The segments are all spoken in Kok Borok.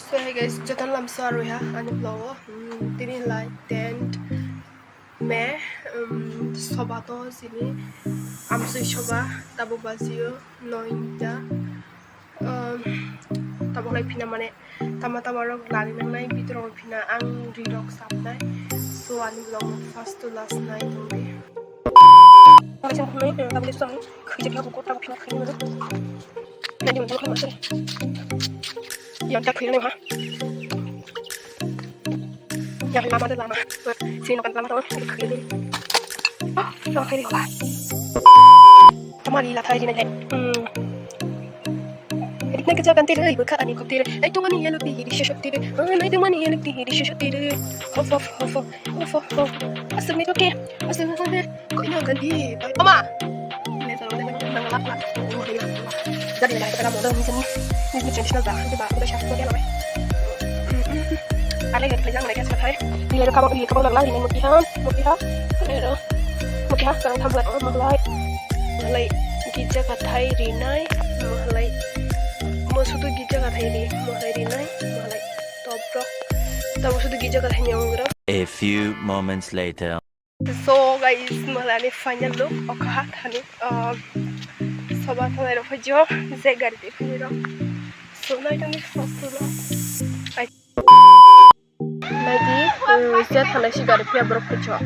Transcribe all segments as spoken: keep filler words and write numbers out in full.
So hey guys, jotono lamsa rwha ani vlog o. Hmm, tini lai tenth May, um, soba to sini amsui soba, tabuk bajio noita. Um, tabuk lai phina mane tama tama rok lari nangnai, bitorok phina ang ri rok sapnai. So ani vlog no first to last nai tongdi. Yang tak kiri ha. Yang lama tu lama. Sini makan lama tu kiri. Ah, yang kiri lah. Tamari lah tadi ni. Hmm. Edit nak kerja ganti deh, ibu kak ani kopi deh. Itu mana ya lebih di shop deh. Ah, itu mana ya lebih di shop deh. Hof hof hof hof hof hof. Asal ni tu ke. Asal ni tu ke. Ko ina ganti. Mama. Jadi dah kita mau dah ni sini. Ni traditional dah. Kita dah siap buat yang lain. Ale gari pejang mereka sebentar. Ni lalu kamu ni kamu lagi ni mutihan, mutihan. Pero mutihan sekarang tambah oh mahlai. Mahlai gija kathai rinai, mahlai. Mo sudu gija kathai ri, mahlai rinai, mahlai. Tobrok. Tamo sudu gija kathai nyong gra. A few moments later. So guys, malani final look okha thani, um, soba thanai rok phaijo, je gari de phai rok. So nai tongni first look. Nai di, um, je thanai si gari phai borok phaijo.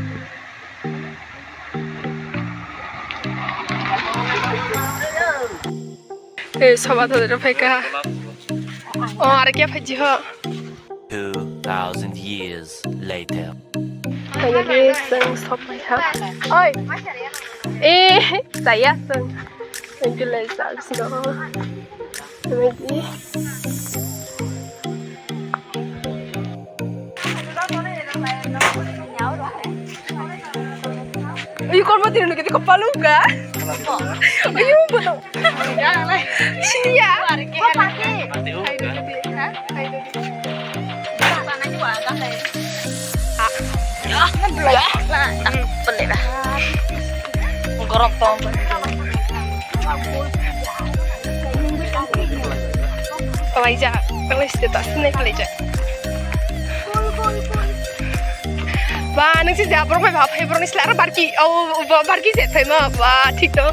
Eh, soba thanai rok phaika. Oh, are kya phaijo ho? Two thousand years later. Finally, chwng sokpaiha. Oi! Eh, chaya chwng. Thank you, Lord, church no. Ready? Ayu, kormo tiri nukete kopalung ka? Ayu, bono. Sini ya. Gorok tong. Kalaijak, kalai sida ta sinai kalaijak. Ba, nung si jaborok bai ba, phai borok ni sila aro barki, au, ba, barki je phai ma, ba, thik to.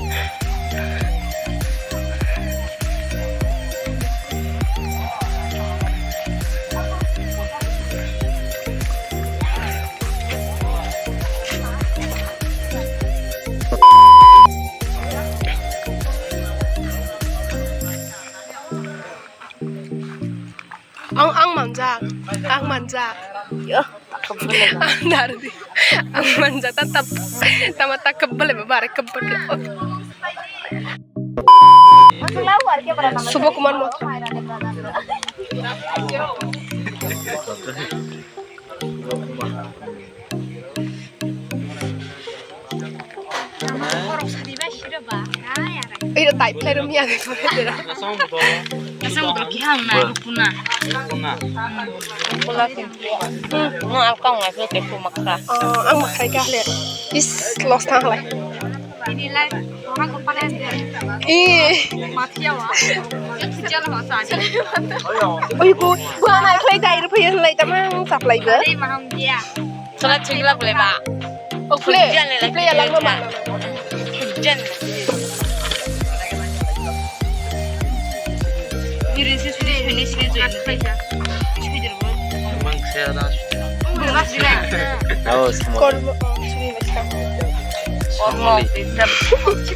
Ang, ang manjak, ang manjak. Yo. Ang dari di. Ang manjak, tatap. Tama tak kebal ya, bare kebal. Subo kuman mo. Iro tai phlai rom ya. Asam botol kihang na rupuna. Rupuna. No, ang kong ngai phlai te phu makra. Oh, ang makrai ka le. Is lost thang lai. Ini lai, orang ko pare de. Ih. Mafia wa. Jal ho sa. Oi ko, bu anai khlai dai ru phayan lai tamang saplai ba. Dei maham dia. Sala chingla bole ba. O khle, khle ya langma ma. Jan. Birin si suri hini sini join. Mang se ada. Oh, sama. Kormo, oh, suri basta. Kormo,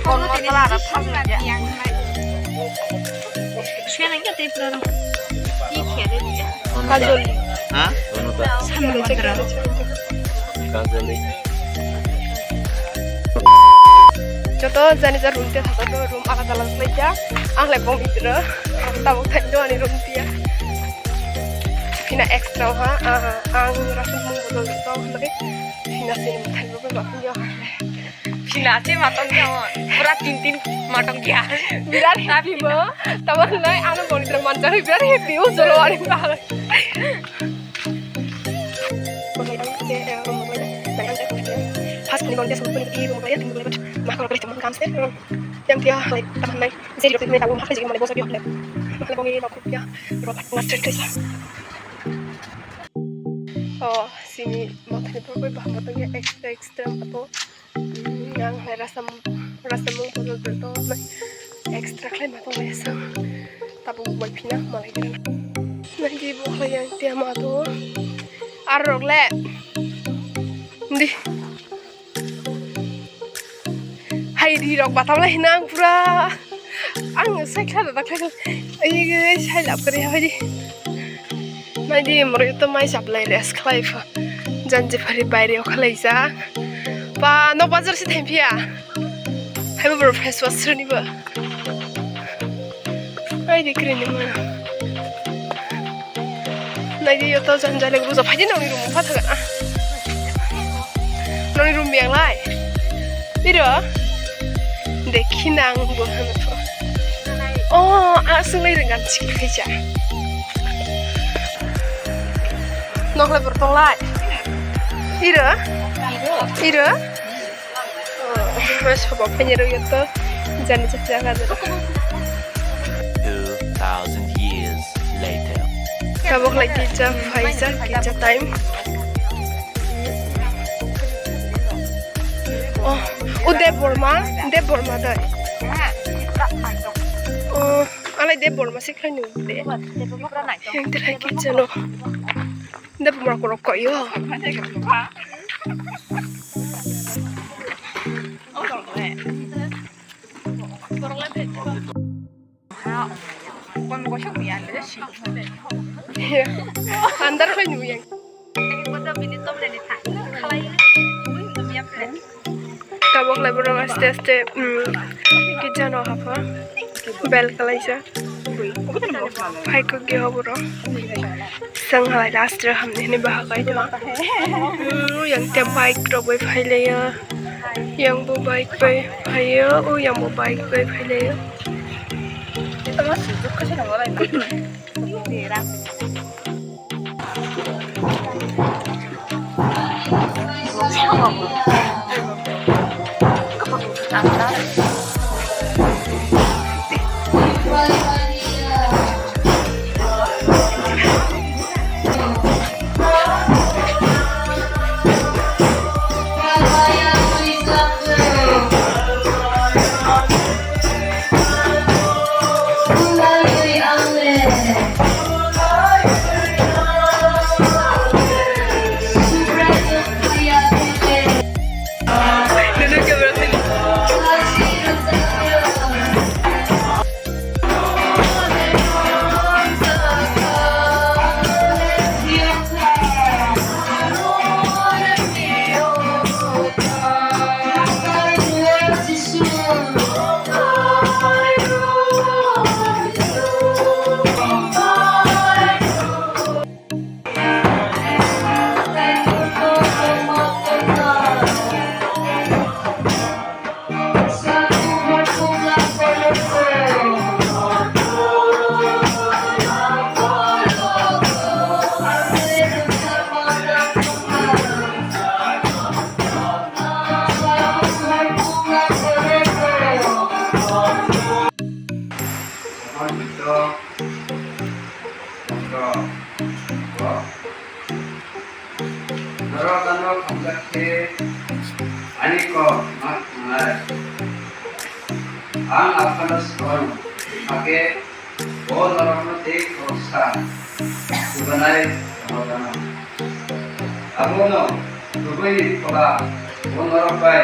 kormo kala ada phalu ya. Sui nang ya te pura. Kajol. Ha? Samudra. Kajol. Joto jani jar room te thasa to room alada alada khlai ja. Ang lai bong itro. Tabuk thai do ani room tia. Pina extra ha. Ang rasu mung bodol to lagi. Pina sin thai bo ba pina. Pina se matong ya. Pura tin tin matong ya. Birat happy bo. Tabuk lai ano bong itro manjak birat happy o jolo ani ba. First ni bong dia sumpu ni ibu maya tinggal lewat. Maka kalau kita mau kamse. Yang dia, like, tahan nai. Jadi, rok ini tahu, apa sih, mana bosok, ya, like. Kalau ini, rok, ya, rok, nggak straight, straight. Oh, sini, mau tadi, pokoknya, bah, mau tanya, extra, extra, apa? Hmm, yang, like, rasa, rasa mau, botol, botol, like, extra, kalian, mau tanya, sang. Tabuk bai phina malai gana. Nagi bo khlai yang tia ma to. Ar rok le. Di. Hai ri rok batam le hinang pura. Ang sai khla da khla. Ai ai sai lap kare hai di. Nai di mori to mai sap lai rest khlai pha. Jan je phari bai re khlai ja. Pa no bazar se thai phia. Hai bo face wash sruni ba. Ai di kre ni ma. Nai di yoto jan jale guru ja phai di noni room pha thaga. Noni room yang lai. Iro. Dekhi nang bo hana to. Oh, asung lai rengam chikri khaija. Nok lai bor tong lai. Iro. Iro. Mas haba phai ni rok to jani chakra ka jero. Two thousand years later. Tabok lai kisa phaisa kisa time. Oh, o Deb Borma, Deb Borma dai. Oh, alai Deb Borma se khai nu de. Yang terai kisa no. Deb Borma korok koyo. Andar khai nu yang. Tabok lai borok aste aste, mm, kisa no hapha. Bel kalaisa. Phaikuk giho borok. Sang halai last ra hamni hini bahagai do. Mm, yang te bike rok bai phailaio. Yang bo bike bai phaio, o yang bo bike bai phailaio. Norok ano khamjak khe ani kok ma thangnai. Ang aphano sao, hakhe bo norokno tei khoroksa chubanai rohorgano. Abono kubui phola bo norok bai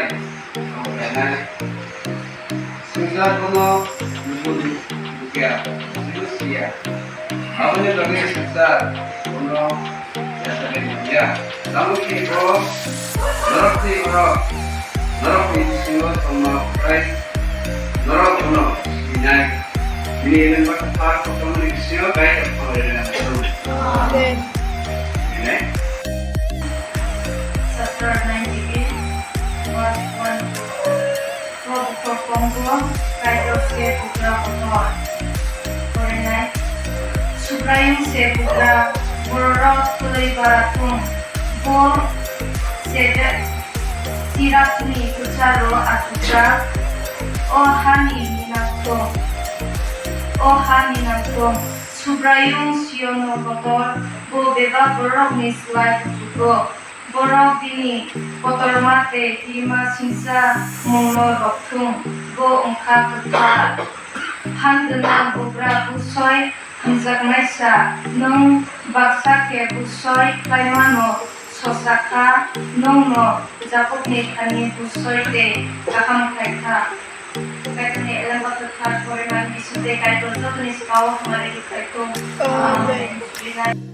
tonglainai. Swngjak bono nukun nukya, sibo siya. Aboni bagwi swngjak bono yachagwi manya. Tamo khe bo norokni borok, norokni bisingo tongma phai norok bono sinai. Bini elengba kwthar kotormani bisingo kaitor phangrwina thangwi. Amen. Amen. Chapter ninety-eight, verse one. Bo bukhuk kongbo Kaitor se bugra kotor. Porinai. Subraiyung se bugra bororok kwlwi bara thung. Bo sedek sirakni kwcharo achukjak. O hani minangthung, o hani minangthung, Subraiyung Siono kotor, bo bebak borokni slai kuchugo. Borok bini kotorma tei kirima singcha mungno rwkthung, bo wng kha kwthar. Phan gwnang bugra busoi hamjaknaisa, nwng baksa khe busoi khlaimano sosa kha, nwngno Jakobni thani busoi tei kaham khlai kha. Kaitorni elengba kwthar porimani bisingtwi Kaitor jotoni saka-o hamari rwkhaithung. Amen. Amen.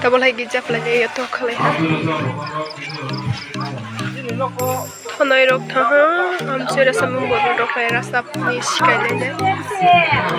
Tabuk hai gija phalai ya to khalai ha. Thonai rok thaha, amchoi rasa mung bodo rok lai rasa ni sikai lai lai.